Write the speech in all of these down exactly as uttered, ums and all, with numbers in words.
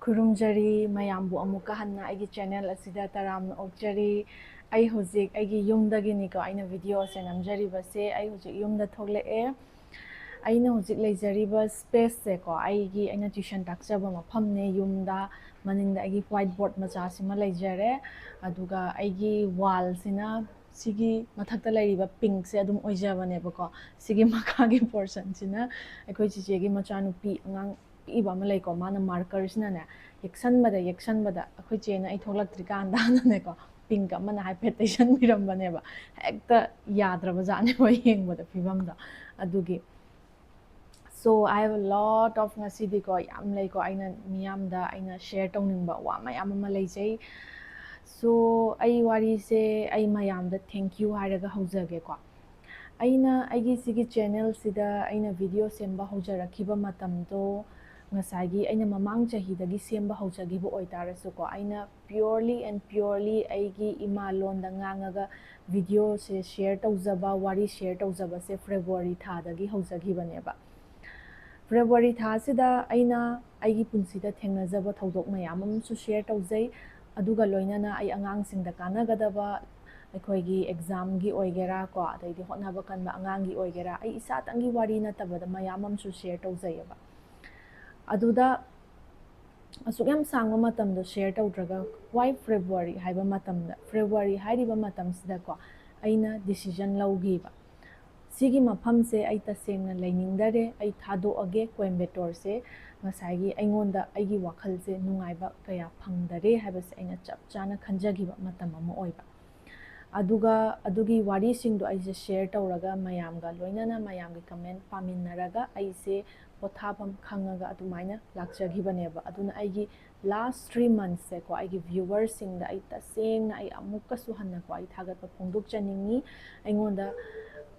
ꯈꯨꯔꯨꯝꯖꯔꯤ ꯃꯌꯥꯝꯕꯨ ꯑꯃꯨꯛꯀ ꯍꯟꯅ ꯑꯩꯒꯤ ꯆꯦꯅꯦꯜ ꯑꯁꯤꯗ ꯇꯔꯥꯝꯅ ꯑꯣꯛꯆꯔꯤ꯫ ꯑꯩ ꯍꯧꯖꯤꯛ ꯑꯩꯒꯤ ꯌꯨꯝꯗꯒꯤꯅꯤꯀꯣ ꯑꯩꯅ ꯚꯤꯗꯤꯑꯣ ꯑꯁꯦ ꯅꯝꯖꯔꯤꯕꯁꯦ꯫ ꯑꯩ ꯍꯧꯖꯤꯛ ꯌꯨꯝꯗ ꯊꯣꯛꯂꯛꯑꯦ꯫ ꯑꯩꯅ ꯍꯧꯖꯤꯛ ꯂꯩꯖꯔꯤꯕ ꯁ꯭ꯄꯦꯁꯁꯦꯀꯣ ꯑꯩꯒꯤ, ꯑꯩꯅ ꯇ꯭ꯌꯨꯁꯟ ꯇꯥꯛꯆꯕ ꯃꯐꯝꯅꯦ꯫ ꯌꯨꯝꯗ ꯃꯅꯤꯡꯗ ꯑꯩꯒꯤ ꯋꯥꯏꯠ ꯕꯣꯔꯗ ꯃꯆꯥꯁꯤꯃ ꯂꯩꯖꯔꯦ꯫ ꯑꯗꯨꯒ ꯑꯩꯒꯤ ꯋꯥꯜꯁꯤꯅ ꯁꯤꯒꯤ ꯃꯊꯛꯇ ꯂꯩꯔꯤꯕ ꯄꯤꯡꯛꯁꯦ ꯑꯗꯨꯝ ꯑꯣꯏꯖꯕꯅꯦꯕꯀꯣ꯫ ꯁꯤꯒꯤ ꯃꯈꯥꯒꯤ ꯄꯣꯔꯁꯟꯁꯤꯅ ꯑꯩꯈꯣꯏ ꯆꯤꯆꯦꯒꯤ ꯃꯆꯥꯅꯨꯄꯤ ꯑꯉꯥꯡ ꯄꯤꯛꯏꯕ ꯑꯃ ꯂꯩꯀꯣ, ꯃꯥꯅ ꯃꯥꯔꯀꯔꯁꯤꯅꯅꯦ ꯌꯦꯛꯁꯟꯕꯗ ꯌꯦꯛꯁꯟꯕꯗ ꯑꯩꯈꯣꯏ ꯆꯦꯅ ꯑꯩ ꯊꯣꯛꯂꯛꯇ꯭ꯔꯤꯀꯥꯟꯗꯅꯅꯦꯀꯣ ꯄꯤꯡꯛ ꯑꯃꯅ ꯍꯥꯏꯐꯦꯠ ꯇꯩꯁꯟꯕꯤꯔꯝꯕꯅꯦꯕ꯫ ꯍꯦꯛꯇ ꯌꯥꯗ꯭ꯔꯕꯖꯥꯠꯅꯦꯕ ꯌꯦꯡꯕꯗ ꯐꯤꯕꯝꯗꯣ꯫ ꯑꯗꯨꯒꯤ so I have a lot of, ꯉꯁꯤꯗꯤꯀꯣ ꯌꯥꯝ ꯂꯩꯀꯣ ꯑꯩꯅ ꯃꯤꯌꯥꯝꯗ ꯑꯩꯅ ꯁꯤꯌꯔ ꯇꯧꯅꯤꯡꯕ ꯋꯥ ꯃꯌꯥꯝ ꯑꯃ ꯂꯩꯖꯩ꯫ So ꯑꯩ ꯋꯥꯔꯤꯁꯦ ꯑꯩ ꯃꯌꯥꯝꯗ thank you ꯍꯥꯏꯔꯒ ꯍꯧꯖꯒꯦꯀꯣ꯫ ꯑꯩꯅ ꯑꯩꯒꯤ ꯁꯤꯒꯤ ꯆꯦꯅꯦꯜꯁꯤꯗ ꯑꯩꯅ ꯚꯤꯗꯤꯑꯣ ꯁꯦꯝꯕ ꯍꯧꯖꯔꯛꯈꯤꯕ ꯃꯇꯝꯗꯣ ꯉꯁꯥꯏꯒꯤ ꯑꯩꯅ ꯃꯃꯥꯡ ꯆꯍꯤꯗꯒꯤ ꯁꯦꯝꯕ ꯍꯧꯖꯈꯤꯕ ꯑꯣꯏꯇꯥꯔꯁꯨꯀꯣ, ꯑꯩꯅ purely and purely ꯑꯩꯒꯤ ꯏꯃꯥ ꯂꯣꯟꯗ ꯉꯥꯡꯉꯒ ꯚꯤꯗꯤꯑꯣꯁꯦ ꯁꯤꯌꯔ ꯇꯧꯖꯕ, ꯋꯥꯔꯤ ꯁꯤꯌꯔ ꯇꯧꯖꯕꯁꯦ ꯐꯦꯕ꯭ꯔꯨꯋꯥꯔꯤ ꯊꯥꯗꯒꯤ ꯍꯧꯖꯈꯤꯕꯅꯦꯕ꯫ ꯐꯦꯕ꯭ꯔꯨꯋꯥꯔꯤ ꯊꯥꯁꯤꯗ ꯑꯩꯅ ꯑꯩꯒꯤ ꯄꯨꯟꯁꯤꯗ ꯊꯦꯡꯅꯖꯕ ꯊꯧꯗꯣꯛ ꯃꯌꯥꯝ ꯑꯃꯁꯨ ꯁꯤꯌꯔ ꯇꯧꯖꯩ꯫ ꯑꯗꯨꯒ ꯂꯣꯏꯅꯅ ꯑꯩ ꯑꯉꯥꯡꯁꯤꯡꯗ ꯀꯥꯟꯅꯒꯗꯕ, ꯑꯩꯈꯣꯏꯒꯤ ꯑꯦꯛꯖꯥꯝꯒꯤ ꯑꯣꯏꯒꯦꯔꯥ ꯀꯣ, ꯑꯗꯩꯗꯤ ꯍꯣꯠꯅꯕ ꯀꯟꯕ ꯑꯉꯥꯡꯒꯤ ꯑꯣꯏꯒꯦꯔꯥ, ꯑꯩ ꯏꯁꯥꯇꯪꯒꯤ ꯋꯥꯔꯤ ꯅꯠꯇꯕꯗ ꯃꯌꯥꯝ ꯑꯃꯁꯨ ꯁꯤꯌꯔ ꯇꯧꯖꯩꯌꯦꯕ꯫ ꯑꯗꯨꯗ ꯑꯁꯨꯛ ꯌꯥꯝ ꯁꯥꯡꯕ ꯃꯇꯝꯗꯣ ꯁꯤꯌꯔ ꯇꯧꯗ꯭ꯔꯒ why February ꯍꯥꯏꯕ ꯃꯇꯝꯗ, ꯐꯦꯕ꯭ꯔꯨꯋꯥꯔꯤ ꯍꯥꯏꯔꯤꯕ ꯃꯇꯝꯁꯤꯗꯀꯣ ꯑꯩꯅ ꯗꯤꯁꯤꯖꯟ ꯂꯧꯈꯤꯕ꯫ ꯁꯤꯒꯤ ꯃꯐꯝꯁꯦ ꯑꯩ ꯇꯁꯦꯡꯅ ꯂꯩꯅꯤꯡꯗꯔꯦ, ꯑꯩ ꯊꯥꯗꯣꯛꯑꯒꯦ꯫ ꯀꯣꯏꯝꯕꯦꯇꯣꯔꯁꯦ ꯉꯁꯥꯏꯒꯤ ꯑꯩꯉꯣꯟꯗ ꯑꯩꯒꯤ ꯋꯥꯈꯜꯁꯦ ꯅꯨꯡꯉꯥꯏꯕ ꯀꯌꯥ ꯐꯪꯗꯔꯦ ꯍꯥꯏꯕꯁꯦ ꯑꯩꯅ ꯆꯞ ꯆꯥꯅ ꯈꯟꯖꯈꯤꯕ ꯃꯇꯝ ꯑꯃ ꯑꯣꯏꯕ꯫ ꯑꯗꯨꯒ ꯑꯗꯨꯒꯤ ꯋꯥꯔꯤꯁꯤꯡꯗꯣ ꯑꯩꯁꯦ ꯁꯤꯌꯔ ꯇꯧꯔꯒ ꯃꯌꯥꯝꯒ ꯂꯣꯏꯅꯅ ꯃꯌꯥꯝꯒꯤ ꯀꯃꯦꯟ ꯄꯥꯃꯤꯟꯅꯔꯒ ꯑꯩꯁꯦ ꯄꯣꯊꯥꯐꯝ ꯈꯪꯉꯒ ꯑꯗꯨꯃꯥꯏꯅ ꯂꯥꯛꯆꯈꯤꯕꯅꯦꯕ꯫ ꯑꯗꯨꯅ ꯑꯩꯒꯤ ꯂꯥꯁ ꯊ꯭ꯔꯤ ꯃꯟꯁꯁꯦꯀꯣ ꯑꯩꯒꯤ ꯚ꯭ꯌꯨꯋꯔꯁꯤꯡꯗ ꯑꯩ ꯇꯁꯦꯡꯅ ꯑꯩ ꯑꯃꯨꯛꯀꯁꯨ ꯍꯟꯅꯀꯣ ꯑꯩ ꯊꯥꯒꯠꯄ ꯐꯣꯡꯗꯣꯛꯆꯅꯤꯡꯉꯤ꯫ ꯑꯩꯉꯣꯟꯗ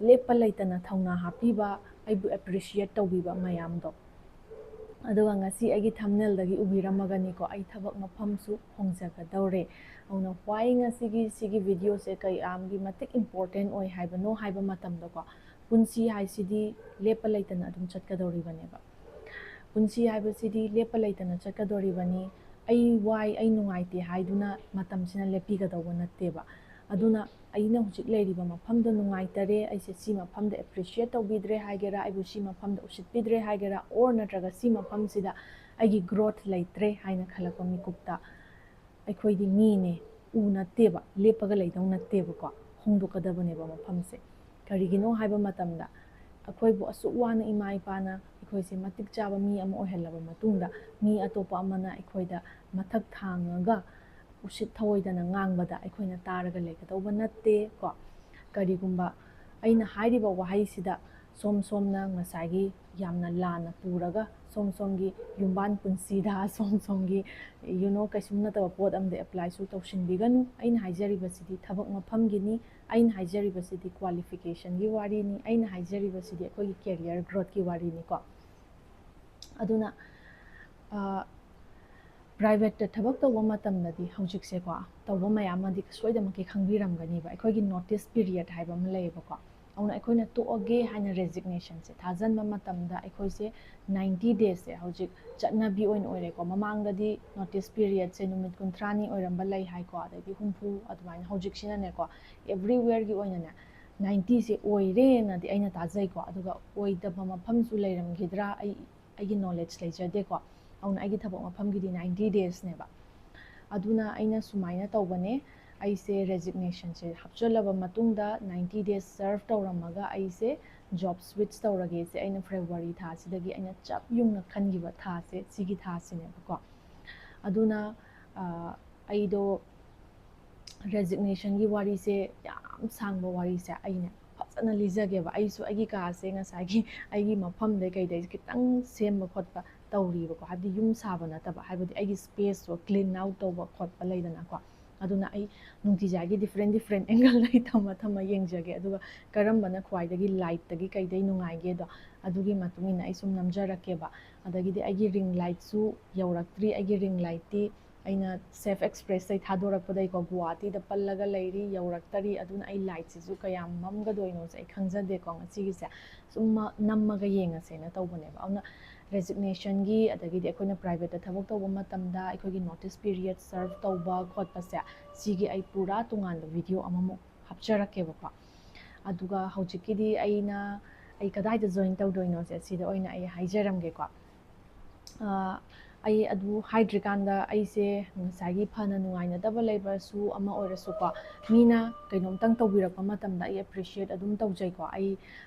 ꯂꯦꯞꯄ ꯂꯩꯇꯅ ꯊꯧꯅꯥ ꯍꯥꯞꯄꯤꯕ, ꯑꯩꯕꯨ ꯑꯦꯄ꯭ꯔꯤꯁꯤꯌꯦꯠ ꯇꯧꯕꯤꯕ ꯃꯌꯥꯝꯗꯣ꯫ ꯑꯗꯨꯒ ꯉꯁꯤ ꯑꯩꯒꯤ ꯊꯝꯅꯦꯜꯗꯒꯤ ꯎꯕꯤꯔꯝꯃꯒꯅꯤꯀꯣ ꯑꯩ ꯊꯕꯛ ꯃꯐꯝꯁꯨ ꯍꯣꯡꯖꯒꯗꯧꯔꯦ꯫ ꯑꯗꯨꯅ why ꯉꯁꯤꯒꯤ ꯁꯤꯒꯤ ꯚꯤꯗꯤꯑꯣꯁꯦ ꯀꯌꯥꯝꯒꯤ ꯃꯇꯤꯛ ꯏꯝꯄꯣꯔꯇꯦꯟ ꯑꯣꯏ ꯍꯥꯏꯕꯅꯣ ꯍꯥꯏꯕ ꯃꯇꯝꯗꯀꯣ ꯄꯨꯟꯁꯤ ꯍꯥꯏꯁꯤꯗꯤ ꯂꯦꯞꯄ ꯂꯩꯇꯅ ꯑꯗꯨꯝ ꯆꯠꯀꯗꯧꯔꯤꯕꯅꯦꯕ꯫ ꯄꯨꯟꯁꯤ ꯍꯥꯏꯕꯁꯤꯗꯤ ꯂꯦꯞꯄ ꯂꯩꯇꯅ ꯆꯠꯀꯗꯣꯔꯤꯕꯅꯤ꯫ ꯑꯩ ꯋꯥꯏ, ꯑꯩ ꯅꯨꯡꯉꯥꯏꯇꯦ ꯍꯥꯏꯗꯨꯅ ꯃꯇꯝꯁꯤꯅ ꯂꯦꯞꯄꯤꯒꯗꯧꯕ ꯅꯠꯇꯦꯕ꯫ ꯑꯗꯨꯅ ꯑꯩꯅ ꯍꯧꯖꯤꯛ ꯂꯩꯔꯤꯕ ꯃꯐꯝꯗꯣ ꯅꯨꯡꯉꯥꯏꯇꯔꯦ, ꯑꯩꯁꯦ ꯁꯤ ꯃꯐꯝꯗ ꯑꯦꯄ꯭ꯔꯤꯁꯤꯌꯦꯠ ꯇꯧꯕꯤꯗ꯭ꯔꯦ ꯍꯥꯏꯒꯦꯔꯥ, ꯑꯩꯕꯨ ꯁꯤ ꯃꯐꯝꯗ ꯎꯁꯤꯠꯄꯤꯗ꯭ꯔꯦ ꯍꯥꯏꯒꯦꯔꯥ, ꯑꯣꯔ ꯅꯠꯇ꯭ꯔꯒ ꯁꯤ ꯃꯐꯝꯁꯤꯗ ꯑꯩꯒꯤ ꯒ꯭ꯔꯣꯊ ꯂꯩꯇ꯭ꯔꯦ ꯍꯥꯏꯅ ꯈꯜꯂꯛꯄ ꯃꯤꯀꯨꯞꯇ, ꯑꯩꯈꯣꯏꯗꯤ ꯃꯤꯅꯦ, ꯎ ꯅꯠꯇꯦꯕ, ꯂꯦꯞꯄꯒ ꯂꯩꯗꯧ ꯅꯠꯇꯦꯕꯀꯣ, ꯍꯣꯡꯗꯣꯛꯀꯗꯕꯅꯦꯕ ꯃꯐꯝꯁꯦ꯫ ꯀꯔꯤꯒꯤꯅꯣ ꯍꯥꯏꯕ ꯃꯇꯝꯗ, ꯑꯩꯈꯣꯏꯕꯨ ꯑꯁꯨꯛ ꯋꯥꯅ ꯏꯃꯥ ꯏꯄꯥꯅ ꯑꯩꯈꯣꯏꯁꯦ ꯃꯇꯤꯛ ꯆꯥꯕ ꯃꯤ ꯑꯃ ꯑꯣꯏꯍꯜꯂꯕ ꯃꯇꯨꯡꯗ, ꯃꯤ ꯑꯇꯣꯞꯄ ꯑꯃꯅ ꯑꯩꯈꯣꯏꯗ ꯃꯊꯛ ꯊꯥꯡꯉꯒ ꯎꯁꯤꯠ ꯊꯑꯣꯏꯗꯅ ꯉꯥꯡꯕꯗ ꯑꯩꯈꯣꯏꯅ ꯇꯥꯔꯒ ꯂꯩꯒꯗꯧꯕ ꯅꯠꯇꯦ ꯀꯣ꯫ ꯀꯔꯤꯒꯨꯝꯕ ꯑꯩꯅ ꯍꯥꯏꯔꯤꯕ ꯋꯥꯍꯩꯁꯤꯗ ꯁꯣꯝ ꯁꯣꯝꯅ ꯉꯁꯥꯏꯒꯤ ꯌꯥꯝꯅ ꯂꯥꯟꯅ ꯄꯨꯔꯒ ꯁꯣꯝ ꯁꯣꯝꯒꯤ ꯌꯨꯝꯕꯥꯟ ꯄꯨꯟꯁꯤꯗ ꯁꯣꯝ ꯁꯣꯝꯒꯤ, you know, ꯀꯩꯁꯨꯝ ꯅꯠꯇꯕ ꯄꯣꯠ ꯑꯃꯗ ꯑꯦꯄ꯭ꯂꯥꯏꯁꯨ ꯇꯧꯁꯤꯟꯕꯤꯒꯅꯨ꯫ ꯑꯩꯅ ꯍꯥꯏꯖꯔꯤꯕꯁꯤꯗꯤ ꯊꯕꯛ ꯃꯐꯝꯒꯤꯅꯤ, ꯑꯩꯅ ꯍꯥꯏꯖꯔꯤꯕꯁꯤꯗꯤ ꯀ꯭ꯋꯥꯂꯤꯐꯤꯀꯦꯁꯟꯒꯤ ꯋꯥꯔꯤꯅꯤ, ꯑꯩꯅ ꯍꯥꯏꯖꯔꯤꯕꯁꯤꯗꯤ ꯑꯩꯈꯣꯏꯒꯤ ꯀꯦꯔꯤꯌꯔ ꯒ꯭ꯔꯣꯠꯀꯤ ꯋꯥꯔꯤꯅꯤꯀꯣ꯫ ꯑꯗꯨꯅ, ꯑ, ꯄ꯭ꯔꯥꯏꯚꯦꯠꯇ ꯊꯕꯛ ꯇꯧꯕ ꯃꯇꯝꯗꯗꯤ ꯍꯧꯖꯤꯛꯁꯦꯀꯣ, ꯇꯧꯕ ꯃꯌꯥꯝ ꯑꯃꯗꯤ ꯁꯣꯏꯗꯅꯃꯛꯀꯤ ꯈꯪꯕꯤꯔꯝꯒꯅꯤꯕ, ꯑꯩꯈꯣꯏꯒꯤ ꯅꯣꯇꯤꯁ ꯄꯤꯔꯤꯌꯠ ꯍꯥꯏꯕ ꯑꯃ ꯂꯩꯌꯦꯕꯀꯣ꯫ ꯑꯗꯨꯅ ꯑꯩꯈꯣꯏꯅ ꯇꯣꯛꯑꯒꯦ ꯍꯥꯏꯅ ꯔꯦꯖꯤꯒꯅꯦꯁꯟꯁꯦ ꯊꯥꯖꯤꯟꯕ ꯃꯇꯝꯗ ꯑꯩꯈꯣꯏꯁꯦ ꯅꯥꯏꯟꯇꯤ ꯗꯦꯖꯁꯦ ꯍꯧꯖꯤꯛ ꯆꯠꯅꯕꯤ ꯑꯣꯏꯅ ꯑꯣꯏꯔꯦꯀꯣ꯫ ꯃꯃꯥꯡꯗꯗꯤ ꯅꯣꯇꯤꯁ ꯄꯤꯔꯤꯌꯠꯁꯦ ꯅꯨꯃꯤꯠ ꯀꯨꯟꯊ꯭ꯔꯥꯅꯤ ꯑꯣꯏꯔꯝꯕ ꯂꯩ ꯍꯥꯏꯀꯣ, ꯑꯗꯩꯗꯤ ꯍꯨꯝꯐꯨ ꯑꯗꯨꯃꯥꯏꯅ꯫ ꯍꯧꯖꯤꯛꯁꯤꯅꯅꯦꯀꯣ, ꯑꯦꯕ꯭ꯔꯤꯋꯦꯌꯔꯒꯤ ꯑꯣꯏꯅꯅꯦ ꯅꯥꯏꯟꯇꯤꯁꯦ ꯑꯣꯏꯔꯦꯅꯗꯤ ꯑꯩꯅ ꯇꯥꯖꯩꯀꯣ, ꯑꯗꯨꯒ ꯑꯣꯏꯗꯕ ꯃꯐꯝꯁꯨ ꯂꯩꯔꯝꯈꯤꯗ꯭ꯔꯥ, ꯑꯩ, ꯑꯩꯒꯤ ꯅꯣꯂꯦꯖ ꯂꯩꯖꯗꯦꯀꯣ꯫ ꯑꯗꯨꯅ ꯑꯩꯒꯤ ꯊꯕꯛ ꯃꯐꯝꯒꯤꯗꯤ ꯅꯥꯏꯟꯇꯤ ꯗꯦꯖꯅꯦꯕ꯫ ꯑꯗꯨꯅ ꯑꯩꯅ ꯁꯨꯃꯥꯏꯅ ꯇꯧꯕꯅꯦ, ꯑꯩꯁꯦ ꯔꯦꯖꯤꯒꯅꯦꯁꯟꯁꯦ ꯍꯥꯞꯆꯤꯜꯂꯕ ꯃꯇꯨꯡꯗ, ꯅꯥꯏꯟꯇꯤ ꯗꯦꯖ ꯁꯔꯚ ꯇꯧꯔꯝꯃꯒ ꯑꯩꯁꯦ ꯖꯣꯕ ꯁ꯭ꯋꯤꯠꯆ ꯇꯧꯔꯒꯦꯁꯦ ꯑꯩꯅ ꯐꯦꯕ꯭ꯔꯨꯋꯥꯔꯤ ꯊꯥꯁꯤꯗꯒꯤ ꯑꯩꯅ ꯆꯞ ꯌꯨꯡꯅ ꯈꯟꯈꯤꯕ ꯊꯥꯁꯦ ꯁꯤꯒꯤ ꯊꯥꯁꯤꯅꯦꯕꯀꯣ꯫ ꯑꯗꯨꯅ, ꯑ, ꯑꯩꯗꯣ ꯔꯦꯖꯤꯒꯅꯦꯁꯟꯒꯤ ꯋꯥꯔꯤꯁꯦ, ꯌꯥꯝ ꯁꯥꯡꯕ ꯋꯥꯔꯤꯁꯦ ꯑꯩꯅ ꯐꯖꯅ ꯂꯤꯖꯒꯦꯕ꯫ ꯑꯩꯁꯨ ꯑꯩꯒꯤ ꯀꯥꯁꯦ ꯉꯁꯥꯏꯒꯤ ꯑꯩꯒꯤ ꯃꯐꯝꯗꯩ ꯀꯩꯗꯩ ꯈꯤꯇꯪ ꯁꯦꯝꯕ ꯈꯣꯠꯄ ꯇꯧꯔꯤꯕꯀꯣ, ꯍꯥꯏꯕꯗꯤ ꯌꯨꯝ ꯁꯥꯕ ꯅꯠꯇꯕ, ꯍꯥꯏꯕꯗꯤ ꯑꯩꯒꯤ ꯁ꯭ꯄꯦꯁꯇꯣ ꯀ꯭ꯂꯤꯟ ꯑꯥꯎꯠ ꯇꯧꯕ ꯈꯣꯠꯄ ꯂꯩꯗꯅꯀꯣ꯫ ꯑꯗꯨꯅ ꯑꯩ ꯅꯨꯡꯇꯤꯖꯥꯏꯒꯤ ꯗꯤꯐ꯭ꯔꯦꯟ ꯗꯤꯐ꯭ꯔꯦꯟ ꯑꯦꯡꯒꯜꯗꯒꯤ ꯊꯝꯃ ꯊꯝꯃ ꯌꯦꯡꯖꯒꯦ, ꯑꯗꯨꯒ ꯀꯔꯝꯕꯅ ꯈ꯭ꯋꯥꯏꯗꯒꯤ ꯂꯥꯏꯠꯇꯒꯤ ꯀꯩꯗꯩ ꯅꯨꯡꯉꯥꯏꯒꯦꯗꯣ, ꯑꯗꯨꯒꯤ ꯃꯇꯨꯡ ꯏꯟꯅ ꯑꯩ ꯁꯨꯝ ꯅꯝꯖꯔꯛꯀꯦꯕ꯫ ꯑꯗꯒꯤꯗꯤ ꯑꯩꯒꯤ ꯔꯤꯡ ꯂꯥꯏꯠꯁꯨ ꯌꯧꯔꯛꯇ꯭ꯔꯤ꯫ ꯑꯩꯒꯤ ꯔꯤꯡ ꯂꯥꯏꯠꯇꯤ ꯑꯩꯅ ꯁꯦꯐ ꯑꯦꯛꯁꯄ꯭ꯔꯦꯁꯇꯩ ꯊꯥꯗꯣꯔꯛꯄꯗꯩꯀꯣ, ꯒꯨꯋꯥꯍꯥꯇꯤꯗ ꯄꯜꯂꯒ ꯂꯩꯔꯤ, ꯌꯧꯔꯛꯇꯔꯤ꯫ ꯑꯗꯨꯅ ꯑꯩ ꯂꯥꯏꯠꯁꯤꯁꯨ ꯀꯌꯥꯝ ꯃꯝꯒꯗꯣꯏꯅꯣꯁꯦ ꯑꯩ ꯈꯪꯖꯗꯦꯀꯣ꯫ ꯉꯁꯤꯒꯤꯁꯦ ꯁꯨꯝ ꯃ-, ꯅꯝꯃꯒ ꯌꯦꯡꯉꯁꯦꯅ ꯇꯧꯕꯅꯦꯕ꯫ ꯑꯗꯨꯅ ꯔꯦꯖꯤꯛꯅꯦꯁꯟꯒꯤ, ꯑꯗꯒꯤꯗꯤ ꯑꯩꯈꯣꯏꯅ ꯄ꯭ꯔꯥꯏꯚꯦꯠꯇ ꯊꯕꯛ ꯇꯧꯕ ꯃꯇꯝꯗ ꯑꯩꯈꯣꯏꯒꯤ ꯅꯣꯇꯤꯁ ꯄꯤꯔꯤꯌꯠ ꯁꯔꯚ ꯇꯧꯕ ꯈꯣꯠꯄꯁꯦ, ꯁꯤꯒꯤ ꯑꯩ ꯄꯨꯔꯥ ꯇꯣꯉꯥꯟꯕ ꯚꯤꯗꯤꯑꯣ ꯑꯃꯃꯨꯛ ꯍꯥꯞꯆꯔꯛꯀꯦꯕꯀꯣ꯫ ꯑꯗꯨꯒ ꯍꯧꯖꯤꯛꯀꯤꯗꯤ ꯑꯩꯅ, ꯑꯩ ꯀꯗꯥꯏꯗ ꯖꯣꯏꯟ ꯇꯧꯗꯣꯏꯅꯣꯁꯦ ꯁꯤꯗ ꯑꯣꯏꯅ ꯑꯩ ꯍꯥꯏꯖꯔꯝꯒꯦꯀꯣ꯫ ꯑꯩ ꯑꯗꯨ ꯍꯥꯏꯗ꯭ꯔꯤꯀꯥꯟꯗ, ꯑꯩꯁꯦ ꯉꯁꯥꯏꯒꯤ ꯐꯅ ꯅꯨꯡꯉꯥꯏꯅꯗꯕ ꯂꯩꯕꯁꯨ ꯑꯃ ꯑꯣꯏꯔꯁꯨꯀꯣ, ꯃꯤꯅ ꯀꯩꯅꯣꯝꯇꯪ ꯇꯧꯕꯤꯔꯛꯄ ꯃꯇꯝꯗ ꯑꯩ ꯑꯦꯄ꯭ꯔꯤꯁꯤꯌꯦꯠ ꯑꯗꯨꯝ ꯇꯧꯖꯩꯀꯣ꯫ ꯑꯩ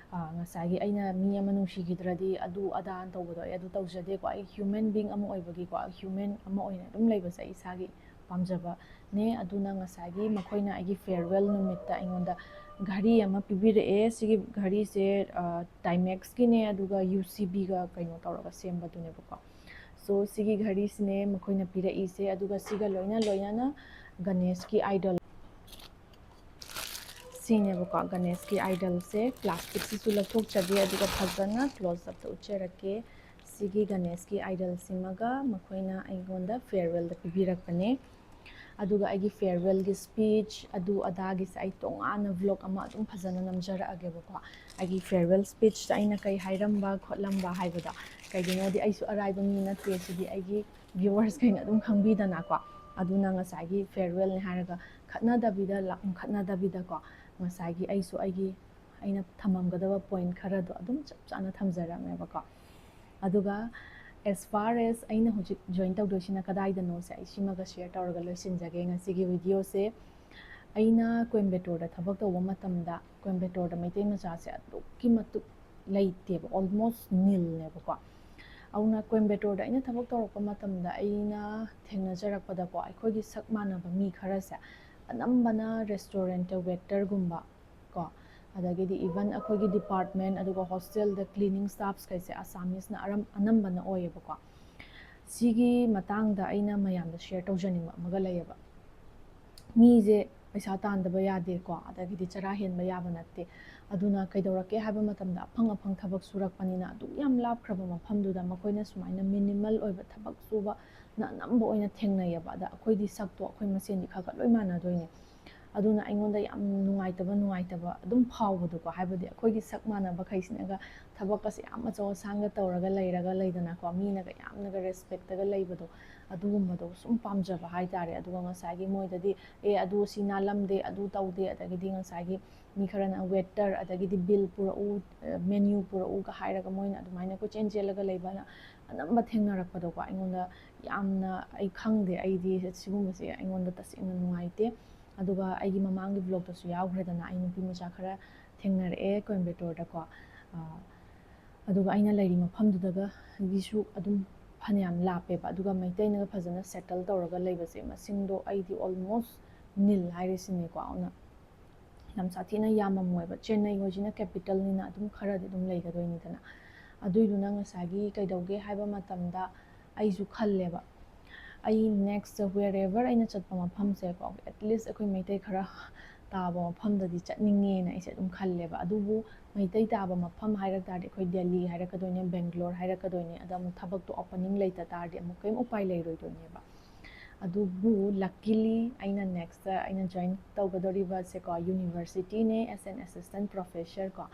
ꯉꯁꯥꯏꯒꯤ ꯑꯩꯅ ꯃꯤ ꯑꯃ ꯅꯨꯡꯁꯤꯈꯤꯗ꯭ꯔꯗꯤ ꯑꯗꯨ ꯑꯗꯥ ꯇꯧꯕꯗꯣ ꯑꯩ ꯑꯗꯨ ꯇꯧꯖꯗꯦꯀꯣ꯫ ꯑꯩ ꯍ꯭ꯌꯨꯃꯦꯟ ꯕꯤꯡ ꯑꯃ ꯑꯣꯏꯕꯒꯤꯀꯣ, ꯍ꯭ꯌꯨꯃꯦꯟ ꯑꯃ ꯑꯣꯏꯅ ꯑꯗꯨꯝ ꯂꯩꯕꯁꯦ ꯑꯩ ꯏꯁꯥꯒꯤ ꯄꯥꯝꯖꯕꯅꯦ꯫ ꯑꯗꯨꯅ ꯉꯁꯥꯏꯒꯤ ꯃꯈꯣꯏꯅ ꯑꯩꯒꯤ ꯐꯤꯌꯔꯋꯦꯜ ꯅꯨꯃꯤꯠꯇ ꯑꯩꯉꯣꯟꯗ ꯘꯔꯤ ꯑꯃ ꯄꯤꯕꯤꯔꯛꯑꯦ꯫ ꯁꯤꯒꯤ ꯘꯔꯤꯁꯦ ꯇꯥꯏꯃꯦꯛꯁꯀꯤꯅꯦ, ꯑꯗꯨꯒ ꯌꯨ ꯁꯤ ꯕꯤꯒ ꯀꯩꯅꯣ ꯇꯧꯔꯒ ꯁꯦꯝꯕꯗꯨꯅꯦꯕꯀꯣ꯫ ꯁꯣ ꯁꯤꯒꯤ ꯘꯔꯤꯁꯤꯅꯦ ꯃꯈꯣꯏꯅ ꯄꯤꯔꯛꯏꯁꯦ꯫ ꯑꯗꯨꯒ ꯁꯤꯒ ꯂꯣꯏꯅ ꯂꯣꯏꯅꯅ ꯒꯅꯦꯁꯀꯤ ꯑꯥꯏꯗꯜ ꯁꯤꯅꯦꯕꯀꯣ꯫ ꯒꯅꯦꯁꯀꯤ ꯑꯥꯏꯗꯜꯁꯦ ꯄ꯭ꯂꯥꯁꯇꯤꯛꯁꯤꯁꯨ ꯂꯧꯊꯣꯛꯆꯒꯦ, ꯑꯗꯨꯒ ꯐꯖꯅ ꯀ꯭ꯂꯣꯖ ꯑꯞꯇ ꯎꯠꯆꯔꯛꯀꯦ꯫ ꯁꯤꯒꯤ ꯒꯅꯦꯁꯀꯤ ꯑꯥꯏꯗꯜꯁꯤꯃꯒ ꯃꯈꯣꯏꯅ ꯑꯩꯉꯣꯟꯗ ꯐꯤꯌꯔꯋꯦꯜꯗ ꯄꯤꯕꯤꯔꯛꯄꯅꯦ꯫ ꯑꯗꯨꯒ ꯑꯩꯒꯤ ꯐꯤꯌꯔꯋꯦꯜꯒꯤ ꯁ꯭ꯄꯤꯆ ꯑꯗꯨ ꯑꯗꯥꯒꯤꯁꯦ ꯑꯩ ꯇꯣꯉꯥꯟꯅ ꯕ꯭ꯂꯣꯒ ꯑꯃ ꯑꯗꯨꯝ ꯐꯖꯅ ꯅꯝꯖꯔꯛꯑꯒꯦꯕꯀꯣ꯫ ꯑꯩꯒꯤ ꯐꯤꯌꯔꯋꯦꯜ ꯁ꯭ꯄꯤꯆꯇ ꯑꯩꯅ ꯀꯩ ꯍꯥꯏꯔꯝꯕ ꯈꯣꯠꯂꯝꯕ ꯍꯥꯏꯕꯗꯣ꯫ ꯀꯩꯒꯤꯅꯣꯗꯤ ꯑꯩꯁꯨ ꯑꯔꯥꯏꯕ ꯃꯤ ꯅꯠꯇꯦ, ꯁꯤꯗꯤ ꯑꯩꯒꯤ ꯚ꯭ꯌꯨꯋꯔꯁꯈꯩꯅ ꯑꯗꯨꯝ ꯈꯪꯕꯤꯗꯅꯀꯣ꯫ ꯑꯗꯨꯅ ꯉꯁꯥꯏꯒꯤ ꯐꯤꯌꯔꯋꯦꯜꯅꯤ ꯍꯥꯏꯔꯒ ꯈꯠꯅꯗꯕꯤꯗ, ꯂꯥꯛ-, ꯈꯠꯅꯗꯕꯤꯗꯀꯣ, ꯉꯁꯥꯏꯒꯤ ꯑꯩꯁꯨ ꯑꯩꯒꯤ, ꯑꯩꯅ ꯊꯝꯃꯝꯒꯗꯕ ꯄꯣꯏꯟꯠ ꯈꯔꯗꯣ ꯑꯗꯨꯝ ꯆꯞ ꯆꯥꯅ ꯊꯝꯖꯔꯝꯃꯦꯕꯀꯣ꯫ ꯑꯗꯨꯒ as far as ꯑꯩꯅ ꯍꯧꯖꯤꯛ ꯖꯣꯏꯟ ꯇꯧꯗꯣꯏꯁꯤꯅ ꯀꯗꯥꯏꯗꯅꯣꯁꯦ, ꯑꯩ ꯁꯤꯃꯒ ꯁꯤꯌꯔ ꯇꯧꯔꯒ ꯂꯣꯏꯁꯤꯟꯖꯒꯦ ꯉꯁꯤꯒꯤ ꯚꯤꯗꯤꯑꯣꯁꯦ꯫ ꯑꯩꯅ ꯀꯣꯏꯝꯕꯦꯇꯣꯔꯗ ꯊꯕꯛ ꯇꯧꯕ ꯃꯇꯝꯗ, ꯀꯣꯏꯝꯕꯦꯇꯣꯔꯗ ꯃꯩꯇꯩ ꯃꯆꯥꯁꯦ ꯑꯗꯨꯛꯀꯤ ꯃꯇꯤꯛ ꯂꯩꯇꯦꯕ, ꯑꯣꯜꯃꯣꯁ ꯅꯤꯜꯅꯦꯕꯀꯣ꯫ ꯑꯗꯨꯅ ꯀꯣꯏꯝꯕꯦꯇꯣꯔꯗ ꯑꯩꯅ ꯊꯕꯛ ꯇꯧꯔꯛꯄ ꯃꯇꯝꯗ ꯑꯩꯅ ꯊꯦꯡꯅꯖꯔꯛꯄꯗꯀꯣ, ꯑꯩꯈꯣꯏꯒꯤ ꯁꯛ ꯃꯥꯟꯅꯕ ꯃꯤ ꯈꯔꯁꯦ ꯑꯅꯝꯕꯅ ꯔꯦꯁꯇꯨꯔꯦꯟꯠꯇ ꯋꯦꯇꯔꯒꯨꯝꯕ ꯀꯣ, ꯑꯗꯒꯤꯗꯤ ꯏꯚꯟ ꯑꯩꯈꯣꯏꯒꯤ ꯗꯤꯄꯥꯔꯠꯃꯦꯟꯠ ꯑꯗꯨꯒ ꯍꯣꯁꯇꯦꯜꯗ ꯀ꯭ꯂꯤꯅꯤꯡ ꯁ꯭ꯇꯥꯐꯁꯈꯩꯁꯦ ꯑꯁꯥꯃꯤꯁꯅ ꯑꯔꯝ-, ꯑꯅꯝꯕꯅ ꯑꯣꯏꯌꯦꯕꯀꯣ꯫ ꯁꯤꯒꯤ ꯃꯇꯥꯡꯗ ꯑꯩꯅ ꯃꯌꯥꯝꯗ ꯁꯤꯌꯔ ꯇꯧꯖꯅꯤꯡꯕ ꯑꯃꯒ ꯂꯩꯌꯦꯕ꯫ ꯃꯤꯁꯦ ꯄꯩꯁꯥ ꯇꯥꯟꯗꯕ ꯌꯥꯗꯦꯀꯣ, ꯑꯗꯒꯤꯗꯤ ꯆꯔꯥ ꯍꯦꯟꯕ ꯌꯥꯕ ꯅꯠꯇꯦ꯫ ꯑꯗꯨꯅ ꯀꯩꯗꯧꯔꯛꯀꯦ ꯍꯥꯏꯕ ꯃꯇꯝꯗ, ꯑꯐꯪ ꯑꯐꯪ ꯊꯕꯛ ꯁꯨꯔꯛꯄꯅꯤꯅ, ꯑꯗꯨꯛ ꯌꯥꯝ ꯂꯥꯞꯈ꯭ꯔꯕ ꯃꯐꯝꯗꯨꯗ ꯃꯈꯣꯏꯅ ꯁꯨꯃꯥꯏꯅ ꯃꯤꯅꯤꯃꯜ ꯑꯣꯏꯕ ꯊꯕꯛ ꯁꯨꯕꯅ ꯑꯅꯝꯕ ꯑꯣꯏꯅ ꯊꯦꯡꯅꯩꯌꯦꯕ꯫ ꯑꯗ ꯑꯩꯈꯣꯏꯗꯤ ꯁꯛꯇꯣ ꯑꯩꯈꯣꯏ ꯃꯁꯦꯟꯗꯤ ꯈꯔ ꯈꯔ ꯂꯣꯏ ꯃꯥꯟꯅꯗꯣꯏꯅꯦ꯫ ꯑꯗꯨꯅ ꯑꯩꯉꯣꯟꯗ ꯌꯥꯝ ꯅꯨꯡꯉꯥꯏꯇꯕ ꯅꯨꯡꯉꯥꯏꯇꯕ ꯑꯗꯨꯝ ꯐꯥꯎꯕꯗꯣꯀꯣ꯫ ꯍꯥꯏꯕꯗꯤ ꯑꯩꯈꯣꯏꯒꯤ ꯁꯛ ꯃꯥꯟꯅꯕꯈꯩꯁꯤꯅꯒ ꯊꯕꯛꯀꯁꯦ ꯌꯥꯝ ꯑꯆꯧ ꯑꯁꯥꯡꯒ ꯇꯧꯔꯒ ꯂꯩꯔꯒ ꯂꯩꯗꯅꯀꯣ, ꯃꯤꯅꯒ ꯌꯥꯝꯅꯒ ꯔꯦꯁꯄꯦꯛꯇꯒ ꯂꯩꯕꯗꯣ, ꯑꯗꯨꯒꯨꯝꯕꯗꯣ ꯁꯨꯝ ꯄꯥꯝꯖꯕ ꯍꯥꯏꯇꯥꯔꯦ꯫ ꯑꯗꯨꯒ ꯉꯁꯥꯏꯒꯤ ꯃꯣꯏꯗꯗꯤ ꯑꯦ ꯑꯗꯨ ꯁꯤ ꯅꯥꯜꯂꯝꯗꯦ, ꯑꯗꯨ ꯇꯧꯗꯦ, ꯑꯗꯒꯤꯗꯤ ꯉꯁꯥꯏꯒꯤ ꯃꯤ ꯈꯔꯅ ꯋꯦꯇꯔ, ꯑꯗꯒꯤꯗꯤ ꯕꯤꯜ ꯄꯨꯔꯛꯎ, ꯃꯦꯅ꯭ꯌꯨ ꯄꯨꯔꯛꯎꯒ ꯍꯥꯏꯔꯒ ꯃꯣꯏꯅ ꯑꯗꯨꯃꯥꯏꯅ ꯀꯣꯏꯆꯦꯟ ꯆꯦꯜꯂꯒ ꯂꯩꯕꯅ ꯑꯅꯝꯕ ꯊꯦꯡꯅꯔꯛꯄꯗꯣꯀꯣ꯫ ꯑꯩꯉꯣꯟꯗ ꯌꯥꯝꯅ, ꯑꯩ ꯈꯪꯗꯦ, ꯑꯩꯗꯤ ꯁꯤꯒꯨꯝꯕꯁꯦ ꯑꯩꯉꯣꯟꯗ ꯇꯁꯦꯡꯅ ꯅꯨꯡꯉꯥꯏꯇꯦ꯫ ꯑꯗꯨꯒ ꯑꯩꯒꯤ ꯃꯃꯥꯡꯒꯤ ꯕ꯭ꯂꯣꯛꯇꯁꯨ ꯌꯥꯎꯈ꯭ꯔꯦꯗꯅ, ꯑꯩ ꯅꯨꯄꯤ ꯃꯆꯥ ꯈꯔ ꯊꯦꯡꯅꯔꯛꯑꯦ ꯀꯣꯏꯝꯕꯦꯇꯣꯔꯗꯀꯣ꯫ ꯑꯗꯨꯒ ꯑꯩꯅ ꯂꯩꯔꯤ ꯃꯐꯝꯗꯨꯗꯒꯤꯁꯨ ꯑꯗꯨꯝ ꯐꯅꯌꯥꯝ ꯂꯥꯞꯄꯦꯕ꯫ ꯑꯗꯨꯒ ꯃꯩꯇꯩꯅꯒ ꯐꯖꯅ ꯁꯦꯇꯜ ꯇꯧꯔꯒ ꯂꯩꯕꯁꯦ ꯃꯁꯤꯡꯗꯣ ꯑꯩꯗꯤ ꯑꯣꯜꯃꯣꯁ ꯅꯤꯜ ꯍꯥꯏꯔꯤꯁꯤꯅꯦꯀꯣ꯫ ꯑꯗꯨꯅ ꯌꯥꯝ ꯁꯥꯊꯤꯅ ꯌꯥꯝꯃꯝꯃꯣꯏꯕ꯫ ꯆꯦꯟꯅꯩ ꯍꯣꯏꯁꯤꯅ ꯀꯦꯄꯤꯇꯜꯅꯤꯅ ꯑꯗꯨꯝ ꯈꯔꯗꯤ ꯑꯗꯨꯝ ꯂꯩꯒꯗꯣꯏꯅꯤꯗꯅ꯫ ꯑꯗꯨꯏꯗꯨꯅ ꯉꯁꯥꯏꯒꯤ ꯀꯩꯗꯧꯒꯦ ꯍꯥꯏꯕ ꯃꯇꯝꯗ ꯑꯩꯁꯨ ꯈꯜꯂꯦꯕ, ꯑꯩ ꯅꯦꯛꯁꯇ wherever ꯑꯩꯅ ꯆꯠꯄ ꯃꯐꯝꯁꯦꯀꯣ, ꯑꯦꯠꯂꯤꯁ ꯑꯩꯈꯣꯏ ꯃꯩꯇꯩ ꯈꯔ ꯇꯥꯕ ꯃꯐꯝꯗꯗꯤ ꯆꯠꯅꯤꯡꯉꯦꯅ ꯑꯩꯁꯦ ꯑꯗꯨꯝ ꯈꯜꯂꯦꯕ꯫ ꯑꯗꯨꯕꯨ ꯃꯩꯇꯩ ꯇꯥꯕ ꯃꯐꯝ ꯍꯥꯏꯔꯛ ꯇꯥꯔꯗꯤ ꯑꯩꯈꯣꯏ ꯗꯦꯜꯂꯤ ꯍꯥꯏꯔꯛꯀꯗꯣꯏꯅꯦ, ꯕꯦꯡꯒ꯭ꯂꯣꯔ ꯍꯥꯏꯔꯛꯀꯗꯣꯏꯅꯦ꯫ ꯑꯗ ꯑꯃꯨꯛ ꯊꯕꯛꯇꯣ ꯑꯣꯄꯅꯤꯡ ꯂꯩꯇ ꯇꯥꯔꯗꯤ ꯑꯃꯨꯛ ꯀꯔꯤꯝ ꯎꯄꯥꯏ ꯂꯩꯔꯣꯏꯗꯣꯏꯅꯦꯕ꯫ ꯑꯗꯨꯕꯨ ꯂꯛꯀꯤꯂꯤ ꯑꯩꯅ ꯅꯦꯛꯁꯇ ꯑꯩꯅ join ꯇꯧꯒꯗꯧꯔꯤꯕꯁꯦꯀꯣ, ꯌꯨꯅꯤꯚꯔꯁꯤꯇꯤꯅꯦ, as an assistant professor ꯀꯣ꯫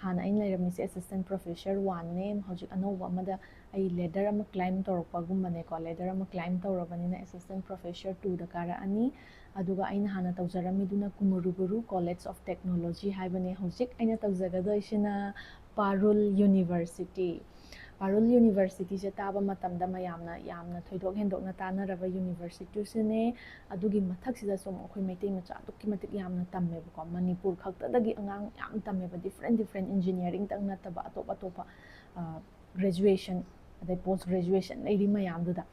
ꯍꯥꯟꯅ ꯑꯩꯅ ꯂꯩꯔꯝꯃꯤꯁꯦ ꯑꯦꯁꯤꯁꯇꯦꯟ ꯄ꯭ꯔꯣꯐꯦꯁꯔ ꯋꯥꯟꯅꯦ꯫ ꯍꯧꯖꯤꯛ ꯑꯅꯧꯕ ꯑꯃꯗ ꯑꯩ ꯂꯦꯗꯔ ꯑꯃ ꯀ꯭ꯂꯥꯏꯝ ꯇꯧꯔꯛꯄꯒꯨꯝꯕꯅꯦꯀꯣ꯫ ꯂꯦꯗꯔ ꯑꯃ ꯀ꯭ꯂꯥꯏꯝ ꯇꯧꯔꯕꯅꯤꯅ ꯑꯦꯁꯤꯁꯇꯦꯟ ꯄ꯭ꯔꯣꯐꯦꯁꯔ ꯇꯨꯗ ꯀꯥꯔꯛꯑꯅꯤ꯫ ꯑꯗꯨꯒ ꯑꯩꯅ ꯍꯥꯟꯅ ꯇꯧꯖꯔꯝꯃꯤꯗꯨꯅ ꯀꯨꯃꯨꯔꯨꯒꯨꯔꯨ ꯀꯣꯂꯦꯖ ꯑꯣꯐ ꯇꯦꯛꯅꯣꯂꯣꯖꯤ ꯍꯥꯏꯕꯅꯦ꯫ ꯍꯧꯖꯤꯛ ꯑꯩꯅ ꯇꯧꯖꯒꯗꯣꯏꯁꯤꯅ ꯄꯥꯔꯨꯜ ꯌꯨꯅꯤꯚꯔꯁꯤꯇꯤ꯫ ꯄꯥꯔꯨꯜ ꯌꯨꯅꯤꯚꯔꯁꯤꯇꯤꯁꯦ ꯇꯥꯕ ꯃꯇꯝꯗ ꯃꯌꯥꯝꯅ ꯌꯥꯝꯅ ꯊꯣꯏꯗꯣꯛ ꯍꯦꯟꯗꯣꯛꯅ ꯇꯥꯟꯅꯔꯕ ꯌꯨꯅꯤꯚꯔꯁꯤꯇꯤꯁꯤꯅꯦ꯫ ꯑꯗꯨꯒꯤ ꯃꯊꯛꯁꯤꯗꯁꯨ ꯑꯃꯨꯛ ꯑꯩꯈꯣꯏ ꯃꯩꯇꯩ ꯃꯆꯥ ꯑꯗꯨꯛꯀꯤ ꯃꯇꯤꯛ ꯌꯥꯝꯅ ꯇꯝꯃꯦꯕꯀꯣ꯫ ꯃꯅꯤꯄꯨꯔ ꯈꯛꯇꯗꯒꯤ ꯑꯉꯥꯡ ꯌꯥꯝ ꯇꯝꯃꯦꯕ, ꯗꯤꯐ꯭ꯔꯦꯟ ꯗꯤꯐ꯭ꯔꯦꯟ, ꯏꯟꯖꯤꯅꯤꯌꯥꯔꯤꯡꯇꯪ ꯅꯠꯇꯕ ꯑꯇꯣꯞ ꯑꯇꯣꯞꯄ ꯒ꯭ꯔꯦꯖꯨꯑꯦꯁꯟ, ꯑꯗꯩ ꯄꯣꯁ ꯒ꯭ꯔꯦꯖꯨꯑꯦꯁꯟ ꯂꯩꯔꯤ ꯃꯌꯥꯝꯗꯨꯗ꯫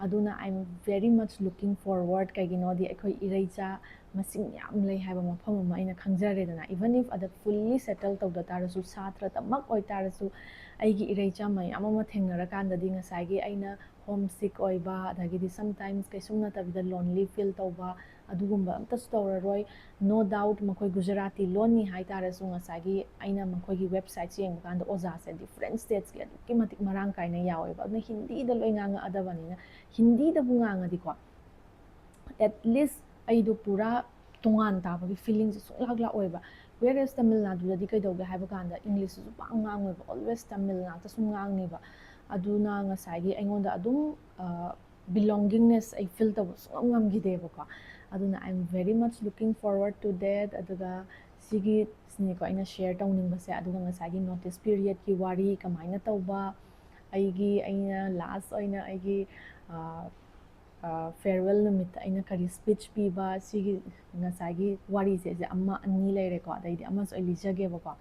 ꯑꯗꯨꯅ I am very much looking forward, ꯀꯩꯒꯤꯅꯣꯗꯤ ꯑꯩꯈꯣꯏ ꯏꯔꯩꯆꯥ ꯃꯁꯤꯡ ꯌꯥꯝ ꯂꯩ ꯍꯥꯏꯕ ꯃꯐꯝ ꯑꯃ ꯑꯩꯅ ꯈꯪꯖꯔꯦꯗꯅ꯫ Even if ꯑꯗ ꯐꯨꯜꯂꯤ ꯁꯦꯇꯜ ꯇꯧꯗ ꯇꯥꯔꯁꯨ, ꯁꯥꯇ꯭ꯔꯗꯃꯛ ꯑꯣꯏꯇꯥꯔꯁꯨ, ꯑꯩꯒꯤ ꯏꯔꯩꯆꯥ ꯃꯌꯥꯝ ꯑꯃ ꯊꯦꯡꯅꯔꯀꯥꯟꯗꯗꯤ ꯉꯁꯥꯏꯒꯤ ꯑꯩꯅ ꯍꯣꯝ ꯁꯤꯛ ꯑꯣꯏꯕ, ꯑꯗꯒꯤꯗꯤ sometimes ꯀꯩꯁꯨꯝ ꯅꯠꯇꯕꯤꯗ ꯂꯣꯟꯂꯤ ꯐꯤꯜ ꯇꯧꯕ, ꯑꯗꯨꯒꯨꯝꯕ ꯑꯝꯇꯁꯨ ꯇꯧꯔꯔꯣꯏ꯫ No doubt ꯃꯈꯣꯏ ꯒꯨꯖꯔꯥꯇꯤ ꯂꯣꯟꯅꯤ ꯍꯥꯏ ꯇꯥꯔꯁꯨ, ꯉꯁꯥꯏꯒꯤ ꯑꯩꯅ ꯃꯈꯣꯏꯒꯤ ꯋꯦꯕꯁꯥꯏꯠꯁꯦ ꯌꯦꯡꯕ ꯀꯥꯟꯗ ꯑꯣꯖꯥꯁꯦ ꯗꯤꯐ꯭ꯔꯦꯟ ꯁ꯭ꯇꯦꯠꯁꯀꯤ ꯑꯗꯨꯛꯀꯤ ꯃꯇꯤꯛ ꯃꯔꯥꯡ ꯀꯥꯏꯅ ꯌꯥꯎꯋꯦꯕ꯫ ꯑꯗꯨꯅ ꯍꯤꯟꯗꯤꯗ ꯂꯣꯏ ꯉꯥꯡꯉꯛꯑꯗꯕꯅꯤꯅ, ꯍꯤꯟꯗꯤꯗꯕꯨ ꯉꯥꯡꯉꯗꯤꯀꯣ, at least ꯑꯩꯗꯣ ꯄꯨꯔꯥ ꯇꯣꯉꯥꯟ ꯇꯥꯕꯒꯤ ꯐꯤꯂꯤꯡꯁꯦ ꯁꯨꯡꯂꯥꯛ ꯂꯥꯛꯑꯣꯏꯕ꯫ Whereas ꯇꯥꯃꯤꯜ ꯅꯥꯗꯨꯗꯗꯤ ꯀꯩꯗꯧꯒꯦ ꯍꯥꯏꯕ ꯀꯥꯟꯗ ꯏꯪꯂꯤꯁꯁꯤꯁꯨ ꯄꯥꯛ ꯉꯥꯡꯉꯣꯏꯕ, always ꯇꯥꯃꯤꯜ ꯉꯥꯛꯇ ꯁꯨꯝ ꯉꯥꯡꯅꯦꯕ꯫ ꯑꯗꯨꯅ ꯉꯁꯥꯏꯒꯤ ꯑꯩꯉꯣꯟꯗ ꯑꯗꯨꯝ ꯕꯤꯂꯣꯡꯒꯤꯡꯅꯦꯁ ꯑꯩ ꯐꯤꯜ ꯇꯧꯕ ꯁꯨꯡꯉꯝ ꯉꯝꯈꯤꯗꯦꯕꯀꯣ꯫ ꯑꯗꯨꯅ I am very much looking forward to that꯫ ꯑꯗꯨꯒ ꯁꯤꯒꯤꯁꯤꯅꯤꯀꯣ ꯑꯩꯅ ꯁꯤꯌꯔ ꯇꯧꯅꯤꯡꯕꯁꯦ꯫ ꯑꯗꯨꯒ ꯉꯁꯥꯏꯒꯤ ꯅꯣꯇꯤꯁ ꯄꯤꯔꯤꯌꯠꯀꯤ ꯋꯥꯔꯤ ꯀꯃꯥꯏꯅ ꯇꯧꯕ, ꯑꯩꯒꯤ ꯑꯩꯅ ꯂꯥꯁ ꯑꯣꯏꯅ ꯑꯩꯒꯤ ꯐꯦꯌꯔꯋꯦꯜ ꯅꯨꯃꯤꯠꯇ ꯑꯩꯅ ꯀꯔꯤ ꯁ꯭ꯄꯤꯆ ꯄꯤꯕ, ꯁꯤꯒꯤ ꯉꯁꯥꯏꯒꯤ ꯋꯥꯔꯤꯁꯦ, ꯁꯤꯁꯦ ꯑꯃ ꯑꯅꯤ ꯂꯩꯔꯦꯀꯣ꯫ ꯑꯗꯩꯗꯤ ꯑꯃꯁꯨ ꯑꯩ ꯂꯤꯖꯒꯦꯕꯀꯣ꯫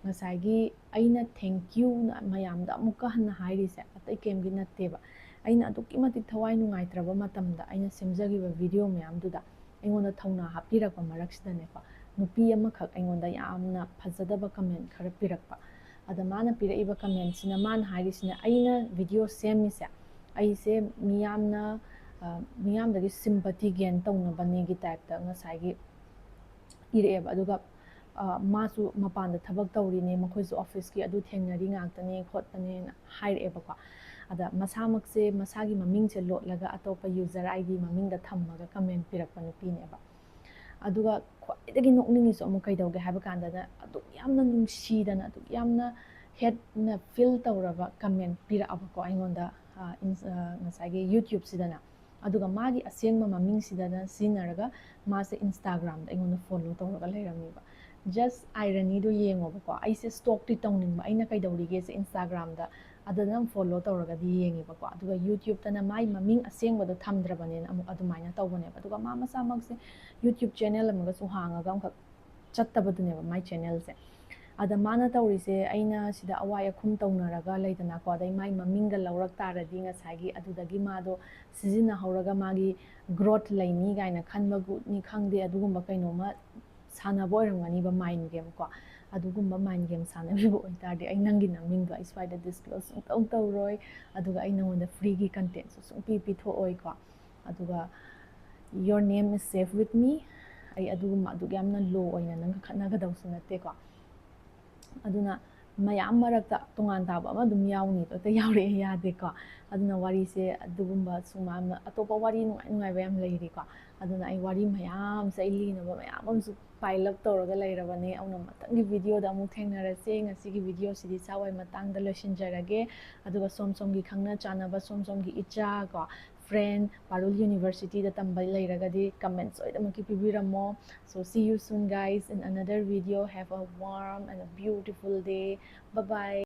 ꯉꯁꯥꯏꯒꯤ ꯑꯩꯅ thank youꯅ ꯃꯌꯥꯝꯗ ꯑꯃꯨꯛꯀ ꯍꯟꯅ ꯍꯥꯏꯔꯤꯁꯦ ꯑꯇꯩ ꯀꯩꯝꯒꯤ ꯅꯠꯇꯦꯕ꯫ ꯑꯩꯅ ꯑꯗꯨꯛꯀꯤ ꯃꯇꯤꯛ ꯊꯋꯥꯏ ꯅꯨꯡꯉꯥꯏꯇ꯭ꯔꯕ ꯃꯇꯝꯗ ꯑꯩꯅ ꯁꯦꯝꯖꯈꯤꯕ ꯚꯤꯗꯤꯑꯣ ꯃꯌꯥꯝꯗꯨꯗ ꯑꯩꯉꯣꯟꯗ ꯊꯧꯅꯥ ꯍꯥꯞꯄꯤꯔꯛꯄ ꯃꯔꯛꯁꯤꯗꯅꯦꯀꯣ, ꯅꯨꯄꯤ ꯑꯃꯈꯛ ꯑꯩꯉꯣꯟꯗ ꯌꯥꯝꯅ ꯐꯖꯗꯕ ꯀꯃꯦꯟ ꯈꯔ ꯄꯤꯔꯛꯄ꯫ ꯑꯗ ꯃꯥꯅ ꯄꯤꯔꯛꯏꯕ ꯀꯃꯦꯟꯁꯤꯅ, ꯃꯥꯅ ꯍꯥꯏꯔꯤꯁꯤꯅ, ꯑꯩꯅ ꯚꯤꯗꯤꯑꯣ ꯁꯦꯝꯃꯤꯁꯦ ꯑꯩꯁꯦ ꯃꯤꯌꯥꯝꯅ, ꯑ, ꯃꯤꯌꯥꯝꯗꯒꯤ sympathy gain ꯇꯧꯅꯕꯅꯦꯒꯤ ꯇꯥꯏꯞꯇ ꯉꯁꯥꯏꯒꯤ ꯏꯔꯛꯑꯦꯕ꯫ ꯑꯗꯨꯒ, ꯑ, ꯃꯥꯁꯨ ꯃꯄꯥꯟꯗ ꯊꯕꯛ ꯇꯧꯔꯤꯅꯦ, ꯃꯈꯣꯏꯁꯨ ꯑꯣꯐꯤꯁꯀꯤ ꯑꯗꯨ ꯊꯦꯡꯅꯔꯤ ꯉꯥꯛꯇꯅꯦ ꯈꯣꯠꯄꯅꯦꯅ ꯍꯥꯏꯔꯛꯑꯦꯕꯀꯣ꯫ ꯑꯗ ꯃꯁꯥꯃꯛꯁꯦ ꯃꯁꯥꯒꯤ ꯃꯃꯤꯡꯁꯦ ꯂꯣꯠꯂꯒ ꯑꯇꯣꯞꯄ ꯌꯨꯖꯔ ꯑꯥꯏ ꯗꯤ ꯃꯃꯤꯡꯗ ꯊꯝꯃꯒ ꯀꯃꯦꯟ ꯄꯤꯔꯛꯄ ꯅꯨꯄꯤꯅꯦꯕ꯫ ꯑꯗꯨꯒ ꯈ꯭ꯋꯥꯏꯗꯒꯤ ꯅꯣꯛꯅꯤꯡꯉꯤꯁꯨ ꯑꯃꯨꯛ ꯀꯩꯗꯧꯒꯦ ꯍꯥꯏꯕ ꯀꯥꯟꯗꯅ, ꯑꯗꯨꯛ ꯌꯥꯝꯅ ꯅꯨꯡꯁꯤꯗꯅ, ꯑꯗꯨꯛ ꯌꯥꯝꯅ ꯍꯦꯠꯅ ꯐꯤꯜ ꯇꯧꯔꯕ ꯀꯃꯦꯟ ꯄꯤꯔꯛꯑꯕꯀꯣ ꯑꯩꯉꯣꯟꯗ, ꯑ, ꯏꯟ-, ꯑ, ꯉꯁꯥꯏꯒꯤ YouTubeꯁꯤꯗꯅ꯫ ꯑꯗꯨꯒ ꯃꯥꯒꯤ ꯑꯁꯦꯡꯕ ꯃꯃꯤꯡꯁꯤꯗꯅ ꯁꯤꯖꯤꯟꯅꯔꯒ ꯃꯥꯁꯦ Instagramꯗ ꯑꯩꯉꯣꯟꯗ ꯐꯣꯂꯣ ꯇꯧꯔꯒ ꯂꯩꯔꯝꯃꯦꯕ꯫ Just ironyꯗꯣ ꯌꯦꯡꯉꯣꯕꯀꯣ꯫ ꯑꯩꯁꯦ ꯁ꯭ꯇꯣꯛꯇꯤ ꯇꯧꯅꯤꯡꯕ, ꯑꯩꯅ ꯀꯩꯗꯧꯔꯤꯒꯦꯁꯦ Instagramꯗ, ꯑꯗꯨꯅ ꯐꯣꯂꯣ ꯇꯧꯔꯒꯗꯤ ꯌꯦꯡꯉꯦꯕꯀꯣ꯫ ꯑꯗꯨꯒ YouTubeꯇꯅ ꯃꯥꯏ ꯃꯃꯤꯡ ꯑꯁꯦꯡꯕꯗꯣ ꯊꯝꯗ꯭ꯔꯕꯅꯤꯅ ꯑꯃꯨꯛ ꯑꯗꯨꯃꯥꯏꯅ ꯇꯧꯕꯅꯦꯕ꯫ ꯑꯗꯨꯒ ꯃꯥ ꯃꯁꯥꯃꯛꯁꯦ YouTube ꯆꯦꯅꯦꯜ ꯑꯃꯒꯁꯨ ꯍꯥꯡꯉꯒ ꯑꯃꯈꯛ ꯆꯠꯇꯕꯗꯨꯅꯦꯕ ꯃꯥꯏ ꯆꯦꯅꯦꯜꯁꯦ꯫ ꯑꯗ ꯃꯥꯅ ꯇꯧꯔꯤꯁꯦ, ꯑꯩꯅ ꯁꯤꯗ ꯑꯋꯥꯏ ꯑꯈꯨꯝ ꯇꯧꯅꯔꯒ ꯂꯩꯗꯅꯀꯣ, ꯑꯗꯩ ꯃꯥꯏ ꯃꯃꯤꯡꯒ ꯂꯧꯔꯛ ꯇꯥꯔꯗꯤ ꯉꯁꯥꯏꯒꯤ ꯑꯗꯨꯗꯒꯤ ꯃꯥꯗꯣ ꯁꯤꯖꯤꯟꯅꯍꯧꯔꯒ ꯃꯥꯒꯤ ꯒ꯭ꯔꯣꯠ ꯂꯩꯅꯤ ꯀꯥꯏꯅ ꯈꯟꯕꯒꯨꯅꯤ ꯈꯪꯗꯦ, ꯑꯗꯨꯒꯨꯝꯕ ꯀꯩꯅꯣꯝꯃ ꯁꯥꯟꯅꯕ ꯑꯣꯏꯔꯝꯒꯅꯤꯕ, ꯃꯥꯏꯟ ꯒꯦꯝ ꯀꯣ꯫ ꯑꯗꯨꯒꯨꯝꯕ ꯃꯥꯏꯟ ꯒꯦꯝ ꯁꯥꯟꯅꯕꯤꯕ ꯑꯣꯏꯇꯥꯔꯗꯤ ꯑꯩ ꯅꯪꯒꯤ ꯅꯃꯤꯡꯗꯣ ꯑꯩ ꯁ꯭ꯋꯥꯏꯗ ꯗꯤꯁꯀ꯭ꯂꯣꯁ ꯁꯨꯡꯇꯧ ꯇꯧꯔꯣꯏ, ꯑꯗꯨꯒ ꯑꯩ ꯅꯉꯣꯟꯗ ꯐ꯭ꯔꯤꯒꯤ ꯀꯟꯇꯦꯟꯁꯨ ꯁꯨꯡꯄꯤ ꯄꯤꯊꯣꯛꯑꯣꯏꯀꯣ꯫ ꯑꯗꯨꯒ your name is safe with me꯫ ꯑꯩ ꯑꯗꯨꯒꯨꯝꯕ ꯑꯗꯨꯛ ꯌꯥꯝꯅ ꯂꯣ ꯑꯣꯏꯅ ꯅꯪꯒ ꯈꯠꯅꯒꯗꯧꯁꯨ ꯅꯠꯇꯦꯀꯣ꯫ ꯑꯗꯨꯅ ꯃꯌꯥꯝ ꯃꯔꯛꯇ ꯇꯣꯉꯥꯟ ꯇꯥꯕ ꯑꯃ ꯑꯗꯨꯝ ꯌꯥꯎꯅꯤꯗꯣ, ꯍꯦꯛꯇ ꯌꯥꯎꯔꯛꯑꯦ ꯌꯥꯗꯦꯀꯣ꯫ ꯑꯗꯨꯅ ꯋꯥꯔꯤꯁꯦ ꯑꯗꯨꯒꯨꯝꯕ ꯁꯨꯃꯥꯏꯅ ꯑꯇꯣꯞꯄ ꯋꯥꯔꯤ ꯅꯨꯡꯉꯥꯏ ꯅꯨꯡꯉꯥꯏꯕ ꯌꯥꯝ ꯂꯩꯔꯤꯀꯣ꯫ ꯑꯗꯨꯅ ꯑꯩ ꯋꯥꯔꯤ ꯃꯌꯥꯝꯁꯦ, ꯑꯩ ꯂꯤꯅꯕ ꯃꯌꯥꯝ ꯑꯃꯁꯨ pile up ꯇꯧꯔꯒ ꯂꯩꯔꯕꯅꯦ꯫ ꯑꯗꯨꯅ ꯃꯊꯪꯒꯤ videoꯗ ꯑꯃꯨꯛ ꯊꯦꯡꯅꯔꯁꯦ꯫ ꯉꯁꯤꯒꯤ videoꯁꯤꯗꯤ ꯁ꯭ꯋꯥꯏ ꯃꯇꯥꯡꯗ ꯂꯣꯏꯁꯤꯟꯖꯔꯒꯦ꯫ ꯑꯗꯨꯒ ꯁꯣꯝ ꯁꯣꯝꯒꯤ ꯈꯪꯅ ꯆꯥꯟꯅꯕ, ꯁꯣꯝ ꯁꯣꯝꯒꯤ ꯏꯆꯥ ꯀꯣ, friend ꯄꯥꯔꯨꯜ Universityꯗ ꯇꯝꯕ ꯂꯩꯔꯒꯗꯤ comment ꯁꯣꯏꯗꯅꯃꯛꯀꯤ ꯄꯤꯕꯤꯔꯝꯃꯣ꯫ So see you soon, guys, in another video. Have a warm and a beautiful day. Bye bye.